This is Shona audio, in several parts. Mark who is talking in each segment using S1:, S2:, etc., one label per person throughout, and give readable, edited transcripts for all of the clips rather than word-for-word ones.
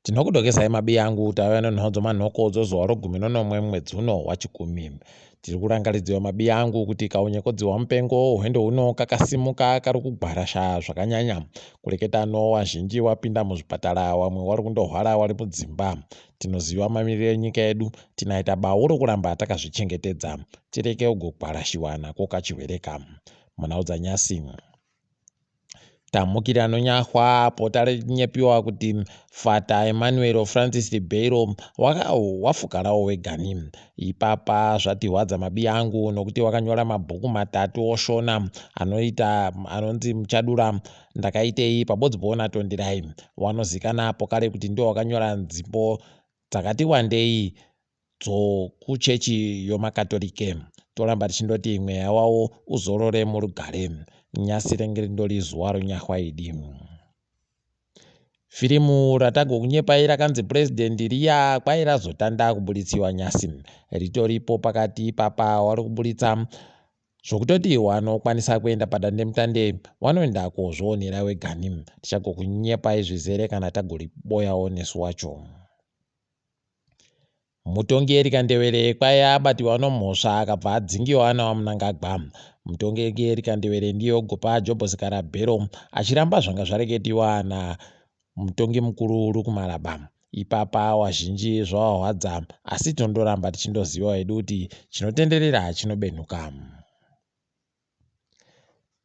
S1: Tinokudokesai mabiya angu tauya nenhau dzomanhoko dzozuva rogumi nonomwe mumwedzi uno wachikumi. Tiri kurangaridziwa mabiya angu kuti kaunyekodzihwa mupengo hwendo huno kakasimuka kari kugwarasha zvakanyanya. Kureketa no wazhinji wapinda muzvipatara wamwe wari kundohwara wari mudzimba. Tinoziva mamiriro enyika yedu tinaita bawo rokuramba takazvichengetedza tireke kugogwarashiwa nako kachirwere ka. Munhau dzanyasi. Tamukira nonyahwa apo tarinyepiwa kuti Fata Emmanuel Francis Ribeiro wafukarawo wegani. Ipapa zvatihwadza mabiya angu nokuti wakanyora mabhuku matatu oshona anoita anonzi Muchadura Ndakaitei pabodzi poona Tonderai. Wanozikana apo kare kuti ndiwo wakanyora nzimbo dzakati wandei dzokuchechi yoMakatorike. Toramba tichindoti mweya wawo uzorore murugare. Nyasi renge rindori zuwa ronyahwa idi. Firimu ratagokunyepai rakanzi President riya kwai razotanda kuburitsiwa nyasi. Ritoripo pakati ipapa wari kuburitsa zvokutoti wanokwanisa kuenda padandemutande wanoenda kozvionera wegani. Tichagokunyepai zvizere kana tagoriboyawo nesu wacho. Mutongi Erika Ndewere kwaiye abatiwa nomhosva akabva adzingiwa naVaMnangagwa. Mutongi Erika Ndewere ndiye ogopa Jobho Sikhala bhero achiramba zvanga zvareketiwa namutongi mukuru Luke Malaba. Ipapa wazhinji zvawahwadza asi tinondoramba tichindoziva hedu kuti chinotenderera chinobenhuka.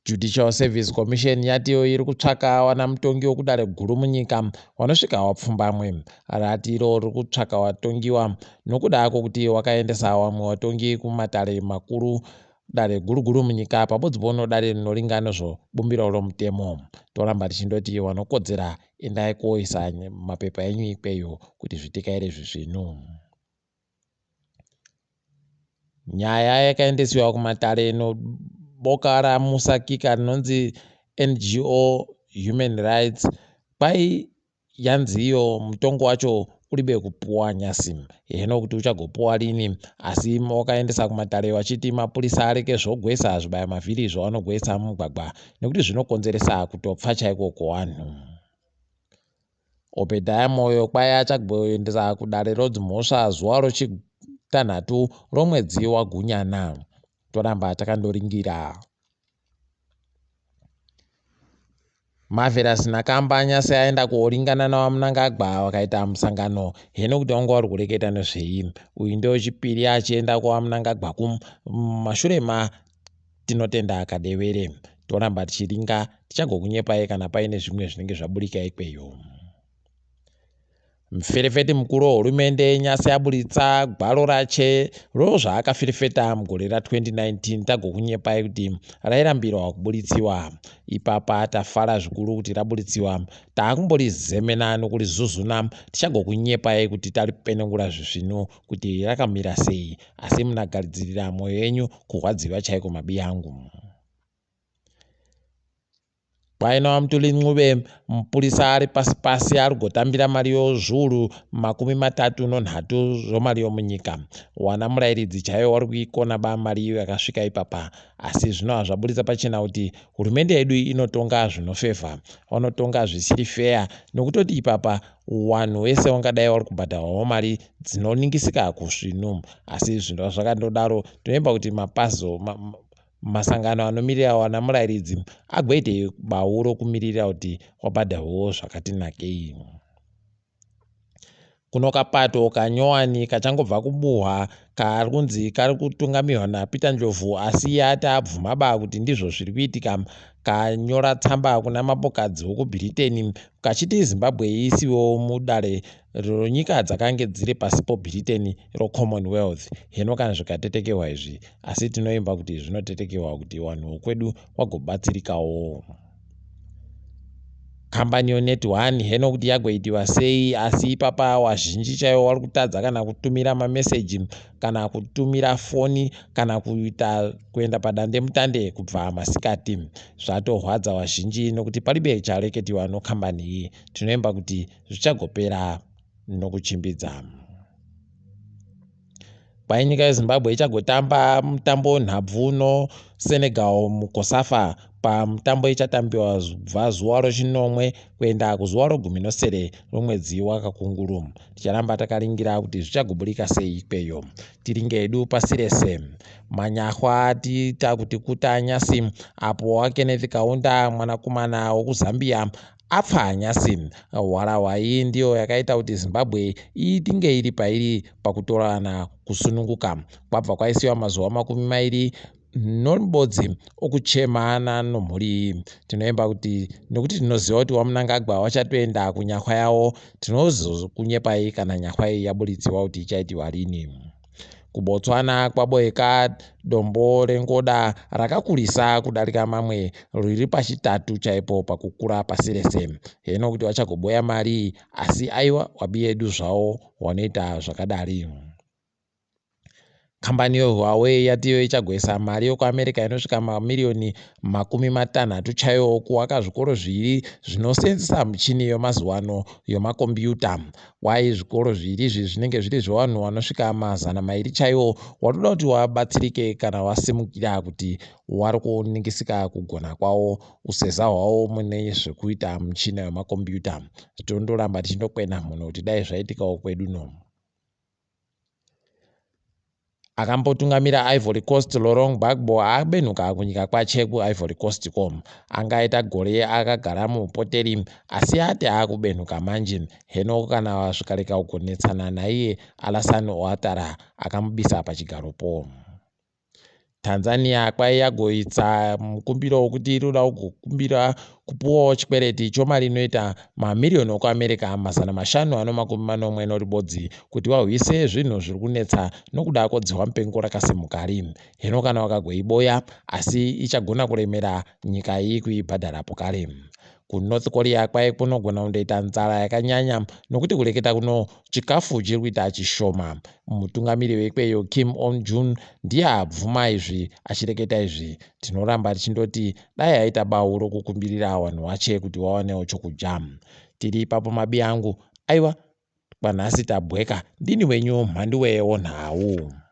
S1: Judicial Service Commission yatiwo iri kutsvaka vanamutongi wekudare guru munyika vanosvika vapfumbamwe. Rati iro riri kutsvaka vatongiwa nokuda kwokuti wakaendesa vamwe vatongi kumatare makuru dare guru guru munyika pabodzi pono dare rinoringa nezvobumbiro romutemo. Toramba tichindoti vanokodzera endai koisa mapepa enyu ikweyo kuti zvitekaire zvisvinu. Nyaya yakaendesiwa kumatare neboka raMusakika rinonzi NGO Human Rights kwai yanzi iyo mutongo wacho uribe kupuwa nyasi heno kuti uchagopuwa rini asi wakaendesa kumatare vachiti mapurisa areke zvogwesa zvibaya mavhiri zvavanogwesa mumugwagwa nekuti zvinokonzeresa kutopfa chaiko kwevanhu. Obediah Moyo kwai achagoendesa kudare rodzimhosva zuva rochitanhatu romwedzi waGunyana. Toramba takandoringira. Marvelous Nakamba nyasi aenda kuoringana naVaMnangagwa vakaita musangano heno kuti vanga vari kureketa nezvei. Uyu ndewechipiri achienda kwaVaMnangagwa kumashure ma Tinotenda Kadewere. Toramba tichiringa tichagokunyepai kana paine zvimwe zvinenge zvaburika ikweyo. Muferefeti mukuru wehurumende Nyasi aburitsa gwaro rache rozvaakaferefeta mugore ra2019 tagokunyepai kuti rairambirwa kuburitsiwa. Ipapa tafara zvikuru kuti raburitsiwa taakumborizemena nokurizuzuna tichagokunyepai kuti taripenengura zvisvinu kuti rakamira sei asi munagaridzirira mwoyo yenyu kurwadziwa chaiko mabiyangu. Kwaina waMtuli Ncube mupurisa ari pasi pasi ari kugotambira mari yozviuru 33 zvomari yomunyika. Wana murairidzi chaiyo wari kuikona ba mari iyo yakasvika ipapa. Asi zvino zvaburitsa pachena kuti hurumende yedu inotonga zvinofevha. Vanotonga zvisiri feya nokutoti ipapa Wanhu wese wangadai wari kubhadharwawo mari dzinoningisika kusvinu. Asi zvinhu zvakandodaro tinoimba kuti mapazo ma, masangano anomirira wana murairidzi agoite bawu rokumirira kuti wabhadharwewo zvakati nakei. Kuno kapato kanyowani kachangobva kubuhwa kari kunzi kari kutungamirwa naPeter Ndlovu asi iye ati abvuma ba kuti ndizvo zviri kuitika kanyora tsamba kuna mambokadzi wekuBhiriteni kachiti Zimbabwe iisiwewo mudare ronyika dzakange dziri pasi poBhiriteni roCommonwealth. Heno kana zvikatetekewa izvi, asi tinoimba kuti zvinotetekewa kuti vanhu vokwedu vagobatsirikawo. Kambani yoNet One heno kuti yagoitiwa sei asi ipapa wazhinji chaiwo wari kutadza kana kutumira mameseji kana kutumira foni kana kuita kuenda padandemutande kubva masikati zvatorwadza vazhinji nokuti paribe chareketiwa nokambani iyi tinoimba kuti zvichagopera nokuchimbidza kwai nyika yezimbabwe ichagotamba mutambo nhabvu nosenegal mukosafa Pamutambo ichatambiwa kubva zuva rochinomwe kuenda kuzuva rogumi nosere romwedzi waKakunguru. Ticharamba takaringira kuti zvichaguburika sei ikweyo. Tiringe hedu pasi rese. Manyahwa atiita kuti kuta nyasi apo waKenneth Kaunda mwanakomana wokuZambia apfa nyasi. Hwarahwa iyi ndiyo yakaita kuti Zimbabwe itinge iri pairi pakutorana kusununguka. Kwabva kwaisiwa mazuva 21 okuchemana nomhuri iyi. Tinoimba kuti nekuti tinoziva kuti waMnangagwa wachatoenda kunyahwa yavo, tinozokunyepai kana nyahwa iyi yaburitsiwa kuti ichaitiwa rini. KuBotswana kwaboeka dombo rengoda rakakurisa kudarika mamwe riri pachitatu chaipo pakukura pasi rese. Heno kuti vachagoboya mari asi aiwa wabiyedu zvawo wanoita zvakadari. Kambani yeHuawei yatiyo ichagoisa mari yokuAmerica inosvika mamiriyoni 60 chaiwo kuwaka zvikoro zviviri zvinosenzesa michini yemazuva ano yemakombiyuta. Wai zvikoro zviviri izvi zvinenge zviri zvevanhu vanosvika 200 chaiwo watoda kuti wabatsirike kana wasimukira kuti wari kuningisika kugona kwawo useza hwawo mune zvekuita michina yemakombiyuta. Tondoramba tichindokwena mhuno kuti dai zvaitikawo kwedu no. Akambotungamira Ivory Coast Laurent Gbagbo abenhuka kunyika kwache kuIvory Coast ko. Anga aita gore akagara muupoteri asi ati akubenhuka manje. Heno kana zvikarega kugonetsana naiye Alassane Ouattara akamubisa pachigaropo. Tanzania kwai yagoitsa mukumbiro wekuti iri kuda kugokumbira kupuwawo chikwereti chomari inoita mamiriyoni okuAmerica 571 kuti vahwise zvinhu zviri kunetsa nokuda kwodzihwa mupengo rakasimukari. Hino kana vakagoiboya asi ichagona kuremera nyika iyi kuibhadhara kare. KuNorth Korea kwai kunogona kundoita nzara yakanyanya nokuti kureketa kuno chikafu chiri kuita chishoma. Mutungamiri wekweyo Kim On Jun ndiye abvuma izvi achireketa izvi. Tinoramba tichindoti dai aita bau rokukumbirira vanhu vache kuti vawanewo chokudya. Tiri ipapo mabi angu aiwa kwanhasi tabweka ndini wenyu mhanduwe wonhau.